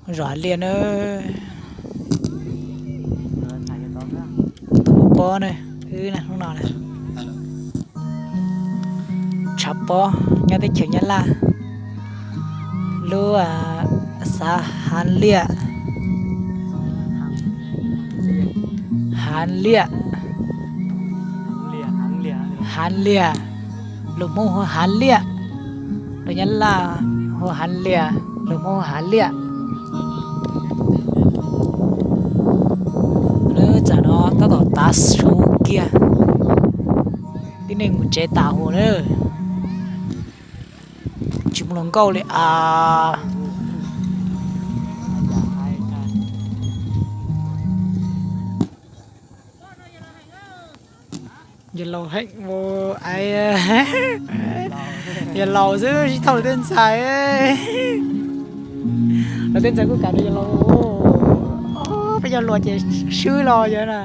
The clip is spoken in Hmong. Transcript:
Zos Hav Liaj na. Tus pob pob na, wb hnub no na. Tshav pob nyob teb chaws Nyab Laj, lub xav Hav Liaj. Hav Liaj. Hav Liaj, lus Hmoob hu Hav Liaj, lus Nyab Laj hu Hav Liaj, lus Hmoob hu Hav Liaj. Lub txam no tab tom tav su kiag, tib neeg mus tsev tas huv na. Tsis muaj hluas nkauj li as. Yawg laus heev, yawg laus xwb tsis tau lawv tej ntxhais. Lawv tej ntxhais kuj kam rau yawg laus. Peb yog luag ces swb los yawg na.